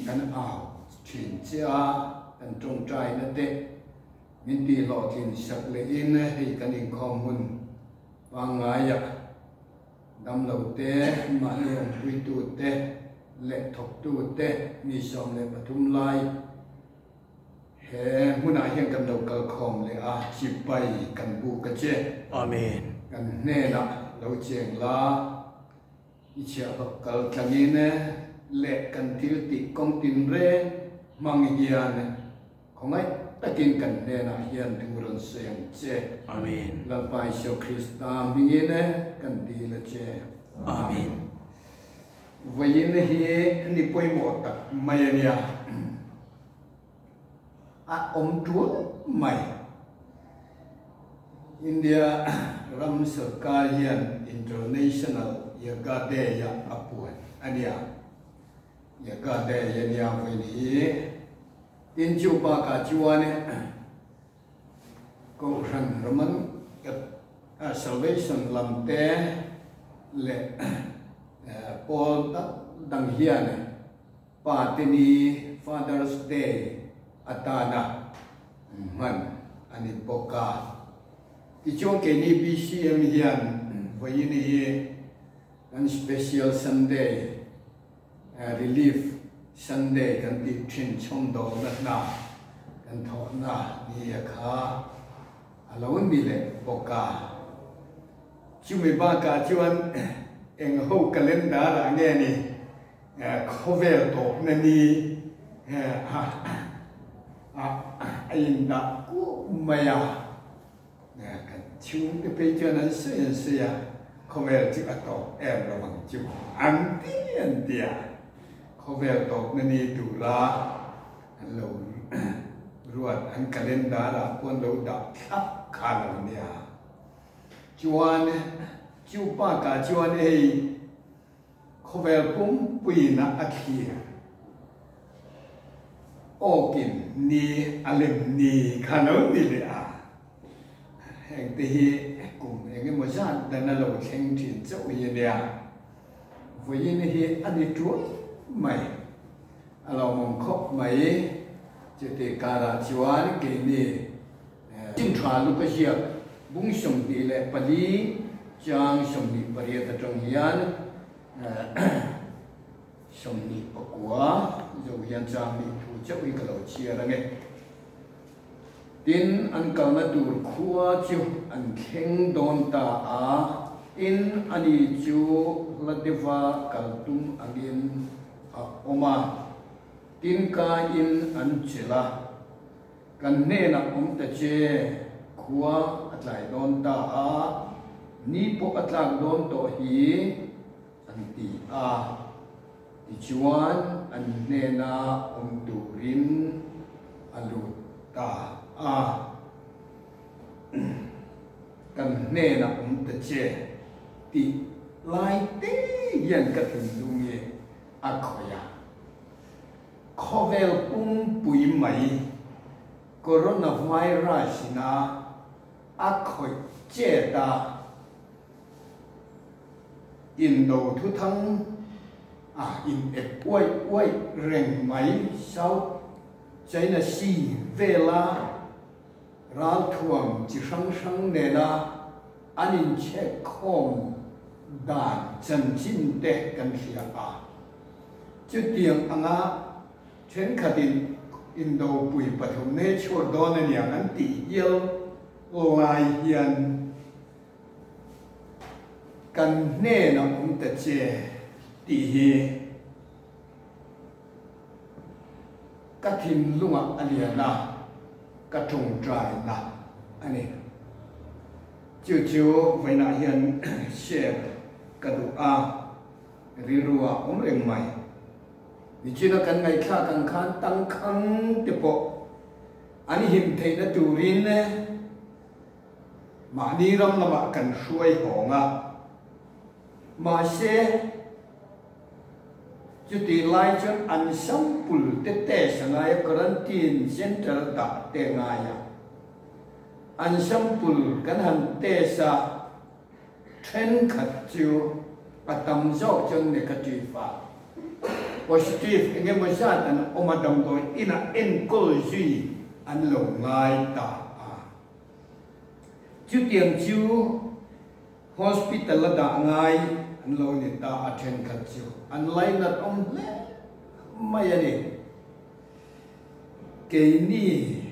Kan au thin che a, kan tawngtaina te min tihhlawhtlin sak lehin hei kan inkhawm hun pangngaiah damlo te, mahni awmpuitu te leh thawktu te mi 13 lai he hmunah hian kan lo kal khawm leh a, chipai kan buk a che. Amen. Kan hnenah lo cheng la. I chhiahhlawh kal tlangin leh kan thil tih kawng tinreng hmang hian khawngaih takin kan hnenah hian thu rawn sawi ang che. Amen. Lalpa Isua Krista hmingin kan dil a che. Amen. Vawiin hi ni pawimawh tak mai a nia. A awm tul mai. India ram sorkar hian International Yoga Day ah a puan a nia. Yoga Day a nia vawiin hi. Tin chu bakah chuan Kohhran Roman Salvation lam te leh pawl dang hian Pa te ni, Father's Day, atana hman a ni bawk a. Tichuan keini BCM hian vawiin hi kan Special Sunday, Relief Sunday kan tih thin chhawmdawlna hna kan thawhna ni a kha a lo ni leh bawk a. Chumi bakah chuan eng ho calendar ah nge ni? Khawvel tawpna ni a indah kup mai a, kan chhungte phei chuan an sawi an sawi a, khawvel chu a tawp em lo ang chu an ti an ti a, khawvel tawpna ni tura an lo ruat an calendar ah pawh an lo dah thlap kha lo nia. Chuan chu bakah chuan hei Khawvel pumpuiin a thlir awkin ni a lem ni kha lo ni leh a, heng te hi kum eng emaw zat dan a lo thleng thin chauh hi a nia. Vawiin hi a ni tual mai, a lawmawm khawp mai. Chutih karah chuan keini chin tha luk a ziak bung 24 chang 28 atang hian 29 zo hian chang nih thu chauh hi ka lo chhiar ange. Tin, an kalna tur khua chu an thleng dawn ta a, tin ani chu hla deuha kal tum angin a awm a, tin kaiin an chelh a. Kan hnenah awm ta che, khua a tlai dawn ta a, ni pawh a tlak dawn tawh hi, an ti a. Tichuan an hnena awm turin a lut ta a. Kan hnenah awm ta che tih lai te hian ka thinlung hi a khawih a. Khawvel pumpui mai coronavirus in a a khawih chet a, indo thuthang a in ep uaih uaih reng mai South China Sea vela ralthuam chi hrang hrang nena an inchhek khawm dan chanchin te kan hria a. Chutiang anga thenkhatin Indopui pathum nei chhuak dawn a niang an tih hial lai hian kan hnenah awm ta che tih hi ka thinlungah a lian a, ka tawngtaina a ni. Chu chu vawiinah hian share ka duh a. Rilru ah awm reng mai. Nichina kan ngaihthlak ang khan tangkhang te pawh an him theihna turin mahni ram lamah kan hruai hawng a. Mahse, chutih lai chuan an sample te test a ngai a, quarantine centre dah te a ngai a. An sample kan han test a. Thenkhat chu a tam zawk chuan negative a Positive engemaw zat an awm a, damdawi inah enkawl zui an lo ngai ta a. Chutiang chu hospital a dah ngai an lo ni ta a, thenkhat chu an lainat awm hle mai a ni. Keini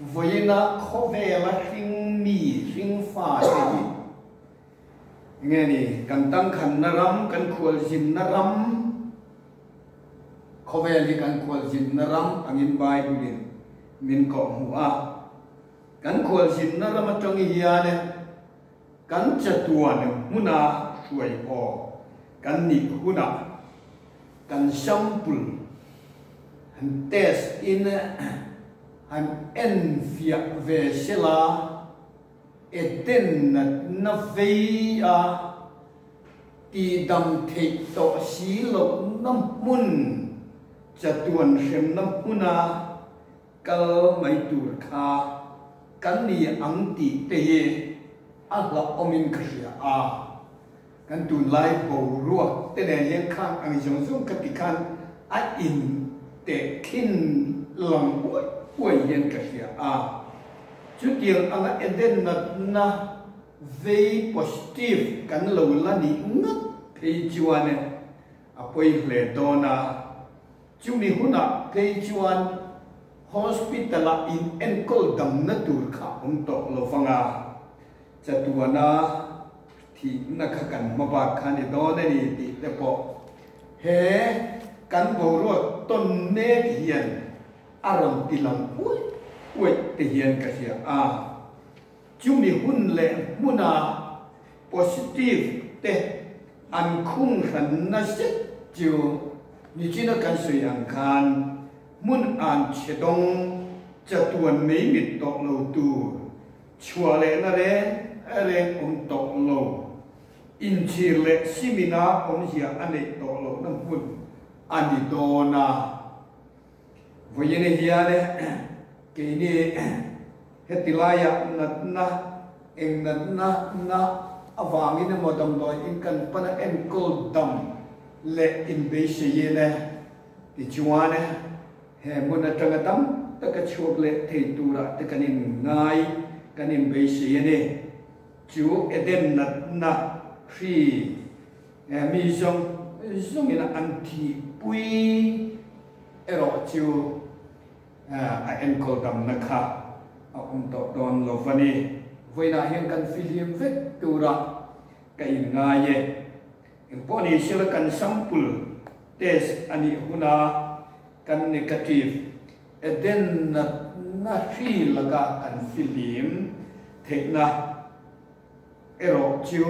vawiina khawvela hring mi, hring fa te hi Nge ni, kan tangkhanna ram, kan khualzinna ram, khawvel hi kan khualzinna ram angin Bible-in min kawhhmuh a. Kan khualzinna ram atang hian kan chatuan hmuna hruai aw kan nih hunah kan sample han test in han enfiah ve sela, Eden natna vei a tihdam theih tawh si lohna hmun, chatuan hremna hmuna kal mai tur kha kan ni ang tih te hi a hlauhawmin ka hria a. Kan tunlai boruak te nen hian khang ang zawng zawng ka ti khan a in teh khin lang uai uai hian ka hria a. Chutiang anga Eden natna vei positive kan lo la nih ngat phei chuan a pawi hle dawn a. Chumi hunah phei chuan hospital ah in enkawl damna tur kha awm tawh lo vang a, chatuana Thihna kha kan hma bak kha ni dawn a ni tih te pawh he kan boruak tawn mek hian a rawn ti lang uaih uaih te hian ka hria a. Chumi hun leh hmuna positive te an khung hranna zet chu nichina kan sawi ang khan hmun an chhe dawng chatuan mei mit tawh lo tur Chhuah lehna reng reng awm tawh lo. Inchhir leh simina awmzia a neih tawh lohna hmun a ni dawn a. Vawiin hian keini heti laiah natna, eng natna na avangin emaw damdawi in kan pan a enkawl dam leh inbeiseiin tichuan He hmun atanga tam taka chhuak leh thei turah te kan inngai, kan inbeisei a ni. Chu Eden natna hri mi zawng zawngin an thihpui erawh chu a enkawl damna kha a awm tawh dawn lo va ni. Vawiinah hian kan fihlim vek turah ka inngai e. Engpawh ni sela kan sample test a nih huna kan negative Eden natna hri laka kan fihlim theihna erawh chu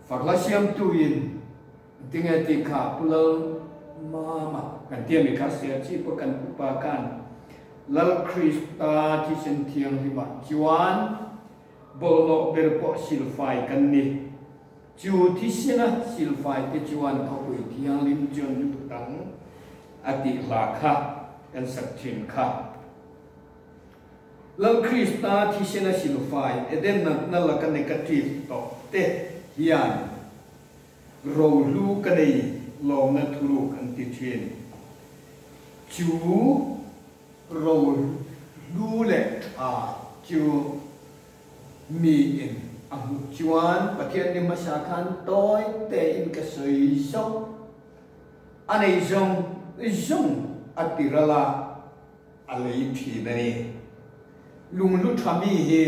Farla siamtuin tinge tih kha Pu Lal Mama kan tia mi kha sia chi pawh kan upa khan Lal Krista thisen thianghlimah chuan Bawlhhlawh ber pawh silfai kan ni. Chu thisena silfai te chuan khawpui thianghlim chuan lutuk dang a tih hla kha kan sak thin kha. Lal Krista thisena silfai Eden natna laka negative tawh te hian rohlu ka nei lawmna thuruk an ti thin. Chu Rohlu leh tha chu miin a hmuh chuan Pathian ni hmasa khan tawi tein ka sawi zawk. A nei zawng zawng a ti ral a, a lei thin a ni. Lunghlu tha mi hi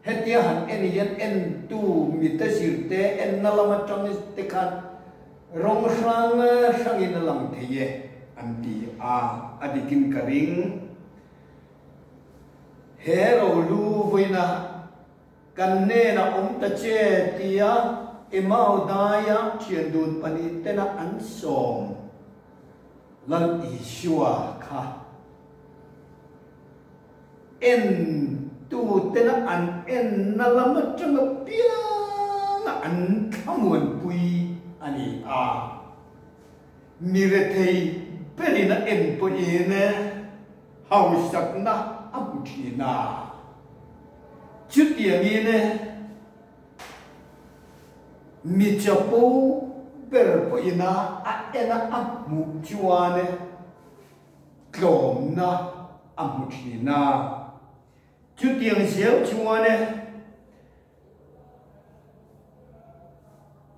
hetia han en hian entu mite zirte enna lam atang te khan rawng hrang hrangin a lang thei e an ti a, a dikin ka ring. He rohlu vawiina kan hnenah awm ta che tia Emau daia thian dun pahnih tena an sawm Lal Isua kha. En tu tena an enna lam atanga pianga an thlamuanpui a ni a. Mi rethei berin a en pawhin hausakna a hmu thin a. Chutiangin mi chapo ber pawhina a ena a hmuh chuan tlawmna a hmu thin a. Chutiang zel chuan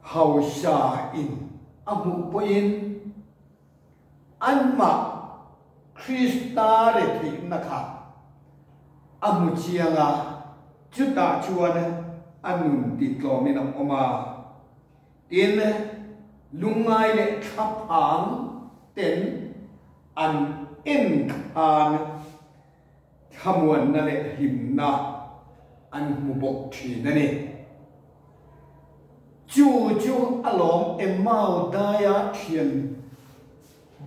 hausa in a hmuh pawhin anmah Krista retheihna kha a hmu chiang a, chutah chuan a nun titlawmin a awm a. Tin, lungngai leh thlaphang ten an en khan thlamuanna leh hlimna an hmu bawk thin a ni. Chu chu a lawm Emau daia thian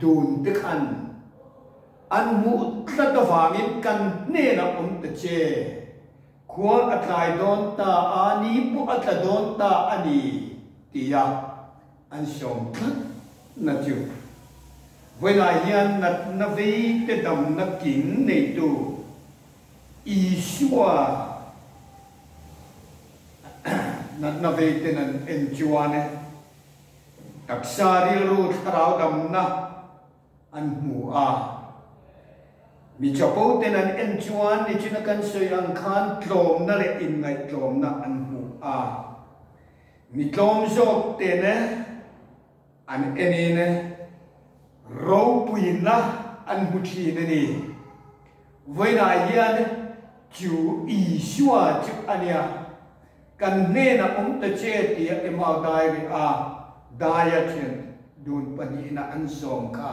dun te khan an hmuh tlat avangin kan hnenah awm ta che, khua a tlai dawn ta a, ni pawh a tla dawn ta a ni tia An sawm tlat na chu vawilah hian natna vei te damna king neitu Isua natna vei ten an en chuan taksa rilru thlarau damna an hmu a. Mi chapo ten an en chuan nichina kan sawi ang khan tlawmna leh inngaihtlawmna an hmu a. Mi tlawm zawk ten an enin ropuina an hmu thin a ni. Vawiinah hian chu Isua chu a nia, kan hnenah awm ta che tia Emau Diary a daia thian dun pahnihna an sawm kha.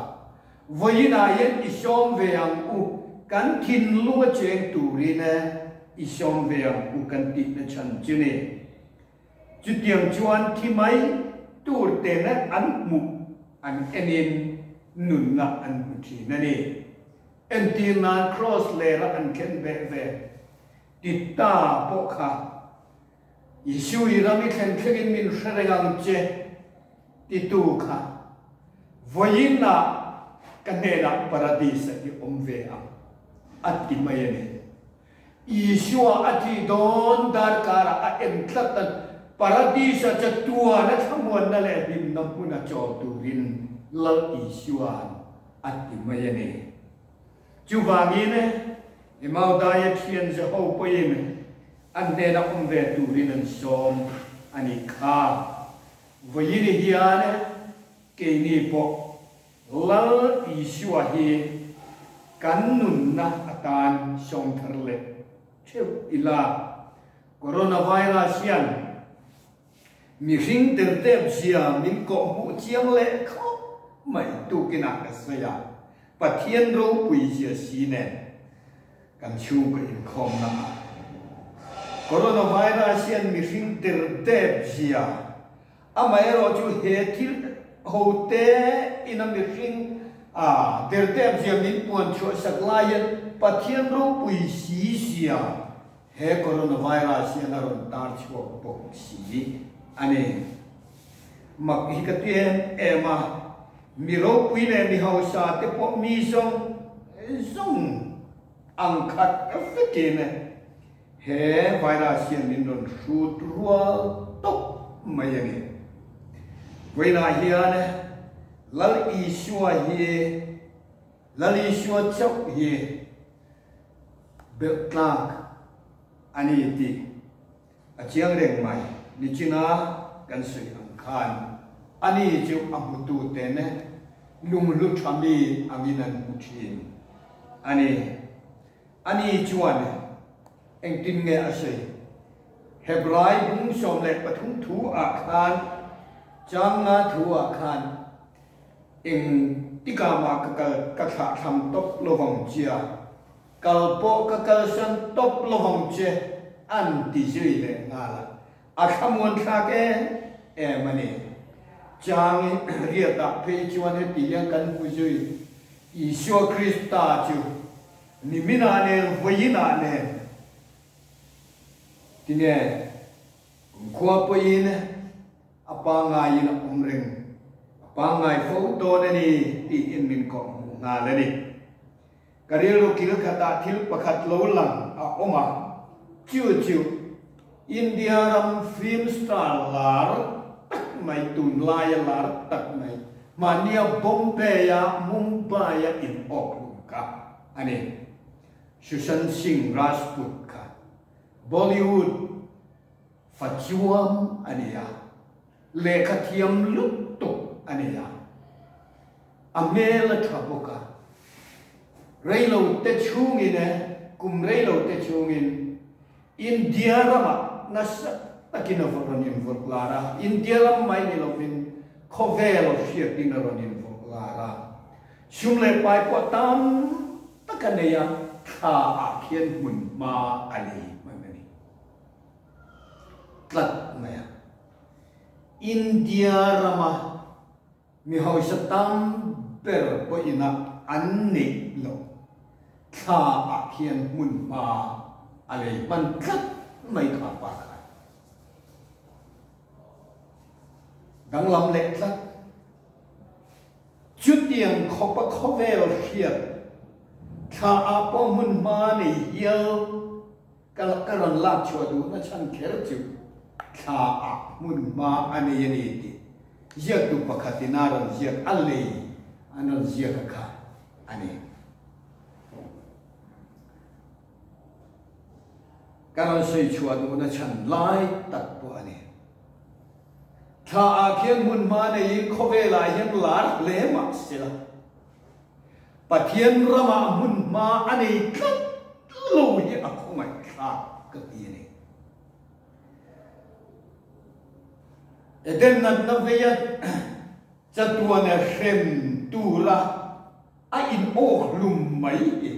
Vawiinah hian i sawm ve ang u, kan thinlung a cheng turin i sawm ve ang u kan tihna chhan chu ni. Chutiang chuan thi mai tur tena an hmuh an enin nunna an hmu thin a ni. Entir nan Kraws lera an khen beh ve ti ta pawh kha Isu i ram i thlen thlengin min hre reng ang che titu kha vawiinah ka hnenah Paradis-ah i awm ve ang a ti mai a ni. Isua a thih dawn darkarah a en tlat a, Paradis-a chatuana thlamuanna leh hlimna hmuna chawl turin Lal Isua'n a ti mai a ni. Chuvangin, Emaudaia thian Jeho pawhin an hnena awm ve turin an sawm a nih kha. Vawiin hian keini pawh Lal Isua hi kan nunna atan sawm thar leh theuh ila. Coronavirus hian mihring tertep zia min kawhhmuh chiang leh khawp mai tukinah ka sawi a, Pathian ropui zia si nen kan chhungkaw inkhawmna ah Coronavirus hian mihring tertep zia Amaherawh chu he thil ho te ina mihring a dertep zia min puan chhuah sak lai hian Pathian ropui si zia he coronavirus hian a rawn tar chhuak bawk si a ni. Mak hi ka ti em em a, mi ropui leh mi hausa te pawh mi zawng zawng ang khat vekin He virus hian min rawn hrut rual tawp mai a ni. Vawiinah hian Lal Isua hi, Lal Isua chauh hi belh tlak a ni tih a chiang reng mai. Nichina kan sawi ang khan ani chu a hmututen lunghlu tha mi angin an hmu thin a ni. Ani chuan engtin nge a sawi? Hebrai bung 13 thu ah khan, chang nga thu ah khan, Eng tikah mah ka kal ka thlah thlam tawp lovang chia, kal pawh ka kalsan tawp lovang che an ti zui leh nghal a, a thlamuan thlak em em a ni. Chang riatah phei chuan heti hian kan hmu zui, Isua Krista chu Niminah nen vawiinah nen tinge kumkhua pawhin a pangaiin a awm reng, a pangngai fo dawn a ni tiin min kawh hmuh nghal a ni. Ka rilru kil khatah thil pakhat lo lang a awm a, chu chu India ram film star lar tak mai, tunlaia lar tak mai, mahnia Bombay-a Mumbai-a in awk hlum kha a ni. Sushant Singh Rajput kha Bollywood fachuam a ni a, lehkha thiam lutuk a ni a, a hmel a tha bawk a. Reilo te chhungin e, kum reilo te chhungin India ramah nasa takin a rawn invawrh lar a, India ram mai ni lovin khawvel hriatin a rawn invawrh lar a. Sum leh pai pawh tam tak a nei a, thla ah khian hmun hma a lei hman a ni tlat mai a. India rama mi hausa tam ber pawhin a an neih loh thla ah khian hmun hma a lei hman tlat mai kha pa khan danglam leh tlat. Chutiang khawpa khawvel hriat thla ah pawh hmun hma nei hial ka ka rawn lak chhuah duhna chhan kher chu thla ah hmun hma a nei a ni tih ziaktu pakhatin a rawn ziak a lei an rawn ziak a kha a ni. Ka rawn sawi chhuah duhna chhan lai tak pawh a ni. Thla ah khian hmun hma neiin khawvel ah hian lar hle mah se la, Pathian ramah hmun hma a nei tlat lo hi a khawngaih thlak ka ti a ni. Eden natna veia chatuana hrem tura a in awk hlum mai hi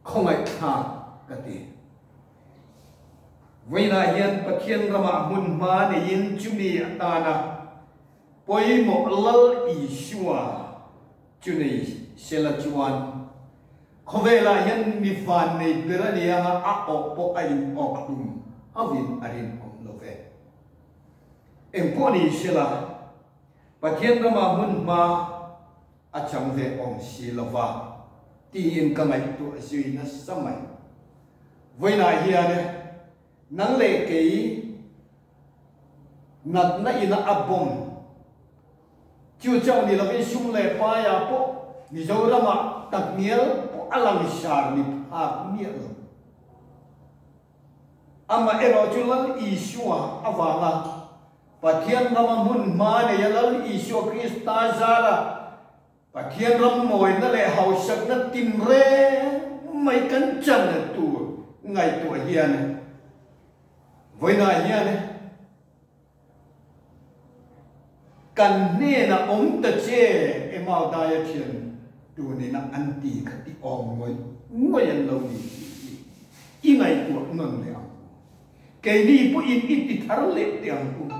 khawngaih thlak ka ti. Vawiinah hian Pathian ramah hmun hma neiin chumi atana pawimawh Lal Isua chu nei sela chuan khawvelah hian mi van nei ber a ni anga a awh pawh a in awk hlum hauhin a rinawm lo ve. Engpawh ni sela Pathian ramah hmun hma a chang ve awm si lova tiin ka ngaihtuah zui nasa mai. Vawiinah hian nang leh kei natna ina a bawm chu chauh ni lovin sum leh paiah pawh Mizoramah takngial pawh a langsar ni phak miah lo. Amaherawh chu Lal Isua avanga Pathian rama hmun hma neia Lal Isua Krista zara Pathian ram mawina leh hausakna tin reng mai kan chan tur ngaihtuah hian vawiinah hian kan hnenah awm ta che Emau daia thian tunina an ti kha ti awm ngawih ngawih an lo ni tih hi i ngaihtuah nawn leh ang u. Keini pawhin i ti thar leh teh ang u.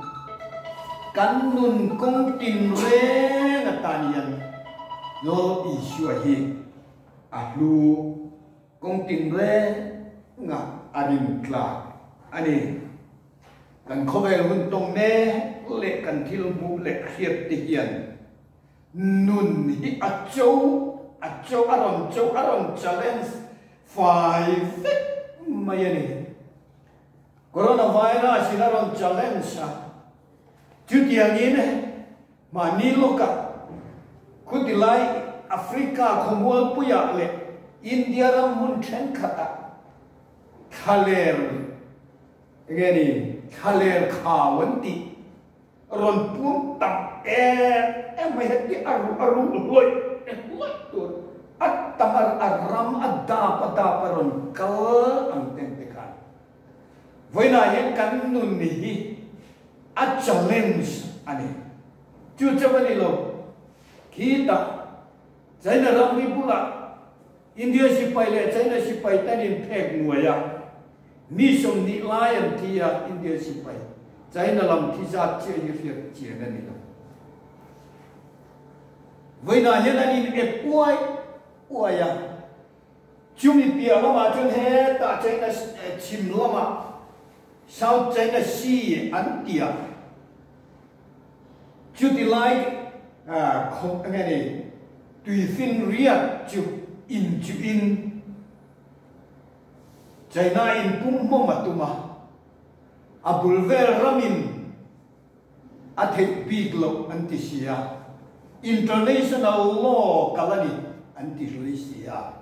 Kan nun kawng tin reng atan hian Lal Isua hi a hlu kawng tin renga a rin tlak a ni. Kan khawvel hun tawng mek leh kan thil hmuh leh hriat te hian nun hi a cho a cho a rawn cho a rawn challenge fai vek mai a ni. Coronavirus in a rawn challenge a, chutiangin mahni lawkah khutilai Africa khawmualpuiah leh India ram hmun thenkhatah thlaler enge ni thlaler khau an tih rawn puang tam em em mai heti a ruh a ruh hlawih hlawih tur a tam a a ram a dap a dap a rawn kal ang ten te khan vawiinah hian kan nun hi a challenge a ni chu chauh a ni lo khitah China ramri bulah India sipai leh China sipai ten in phek nuai a, mi 20 lai an thi a, India sipai China lam thi zat chiah hi hriat chian a ni lo. Vawiinah hian an in ep uai uai a, chumi piah lamah chuan hetah China chhim lamah South China Sea an ti a, Chuti lai khawp enge ni tuifin riat chu in chu in China in pum hmawm a tum a. A bul vel ramin a theih bik loh an ti si a, international law kal a ni an ti hlui si a.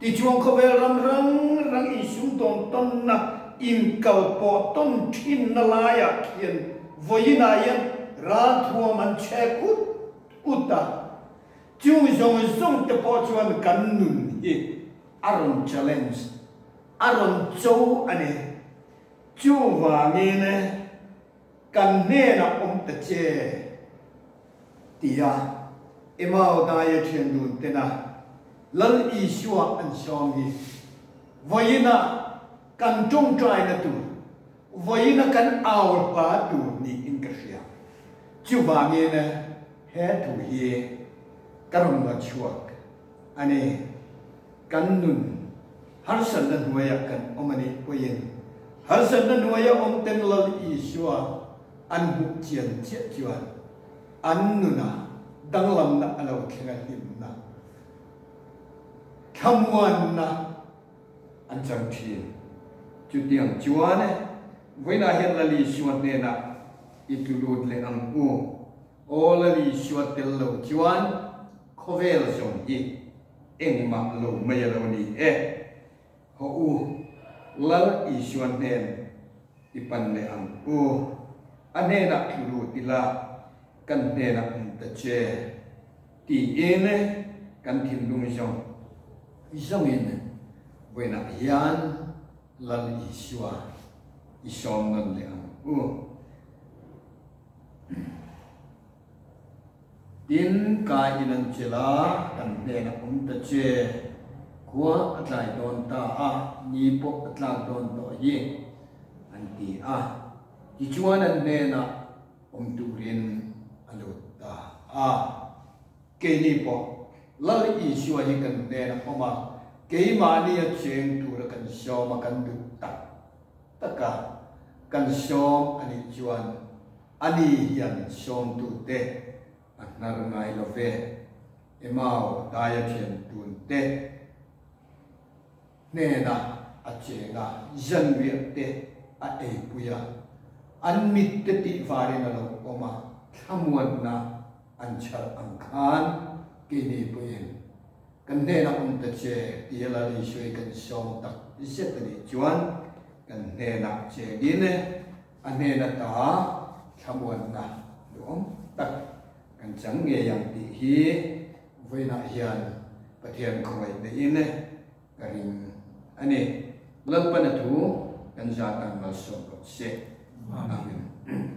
Tichuan khawvel ram rang rang insumdawn tawnna, inkalpawh tawn thinna laiah khian vawiinah hian ralthuam an chhek ut ut a. Chung zawng zawng te pawh chuan kan nun hi a rawn challenge, a rawn cho a ni. Chuvangin kan hnenah awm ta che tia Emau daia thian dun tena Lal Isua an sawm hi vawiina kan tawngtaina tur, vawiina kan au hla tur niin ka hria. Chuvangin he thu hi ka rawn la chhuak a ni. Kan nun harsatna hnuaiah kan awm a nih pawhin harsatna hnuaia awm ten Lal Isua an hmuh chian chiah chuan an nunah danglamna a lo thleng a, hlimna, thlamuanna an chang thin. Chutiang chuan vawiinah hian Lal Isua hnenah i tlu lut leh ang u. Aw Lal Isua tel lo chuan khawvel zawng hi engmah lo mai a lo ni e. Haw u, Lal Isua hnen i pan leh ang u. A hnenah tlu lut ila, kan hnenah awm ta che tiin kan thinlung zawng zawngin vawiinah hian Lal Isua i sawm nawn leh ang u. Tin, kai in an chelh a, kan hnenah awm ta che. Khua a tlai dawn ta a, ni pawh a tlak dawn tawh hi, an ti a. Tichuan an hnenah awm turin a lut ta a. Keini pawh Lal Isua hi kan hnenah awm a, keimahni a cheng tura kan sawm a, kan duh tak tak a, kan sawm a nih chuan Ani hian sawmtute a hnar ngai lo ve. Emau daia thian tunte hnenah a cheng a, zanriah te a eipui a, an mit te tih varin a lo awm a, thlamuanna an chhar ang khan keini pawhin kan hnenah awm ta che tia Lal Isua kan sawm tak zet a nih chuan kan hnenah chengin A hnen ata thlamuanna duhawm tak kan chang ngei ang tih hi vawiinah hian Pathian khawngaih neihin ka ring a ni. Lalpana thu kan zat ang malsawm rawh se. Amen.